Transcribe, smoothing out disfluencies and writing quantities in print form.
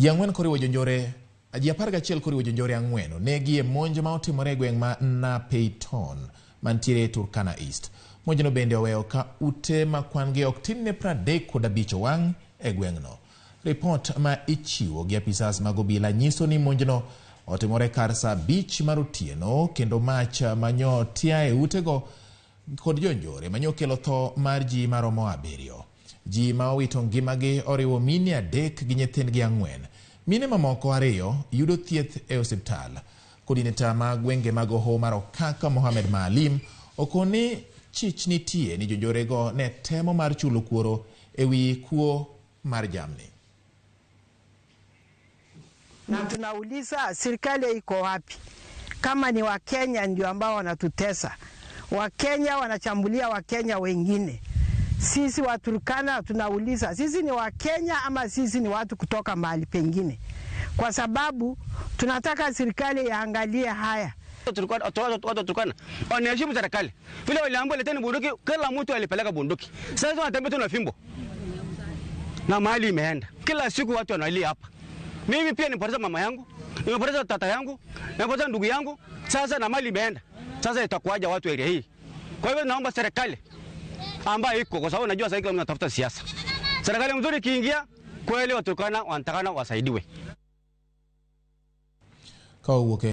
Ji 4 koriwo jonjore ji 11 koriwo jonjore 4 onegi e monj ma otimore e gweng' ma Napeiton mantiere Turkana East. Monjno bende oweyo ka ute ma kwan gi ok tin ne 35 owang' e gweng'no. Ripot ma ichiwo gi apisas mag obila nyiso ni monjno otimore kar saa 5 mar otieno kendo mach manyo tia e utego kod jonjore manyo kelo tho mar ji maromo 7. Ji ma owito ngimagi oriwo mine 3 gi nyithindgi 4. Mine mamoko 2 yudo thieth e osiptal. Kodineta ma gwenge mag Hoho mar Okaka Mohamed Maalim okoni chich nitie ni jonjorego ne temo mar chulo kuoro e wi kuo mar jamni. Na tunauliza serikali iko wapi? Kama ni Wakenya ndio ambao wanatutesa. Wakenya wanachambulia Wakenya wengine. Sisi Waturkana tunauliza, sisi ni Wakenya ama sisi ni watu kutoka mahali pengine? Kwa sababu tunataka serikali iangalie haya. Watu Turkana wanaheshimu serikali. Vile waliambiwa leteni bunduki, kila mtu alipeleka bunduki. Sasa wanatembea tu na fimbo. Na mali imeenda. Kila siku watu wanalia hapa. Mimi pia nimepoteza mama yangu, nimepoteza tata yangu, nimepoteza ndugu yangu. Sasa na mali imeenda. Sasa itakuwaje watu area hii? Kwa hivyo naomba serikali ambayo iko, kwa sababu najua sasa hivi mnatafuta siasa. Serikali mzuri ikiingia, kweli Waturkana wanatakana wasaidiwe. Kawuok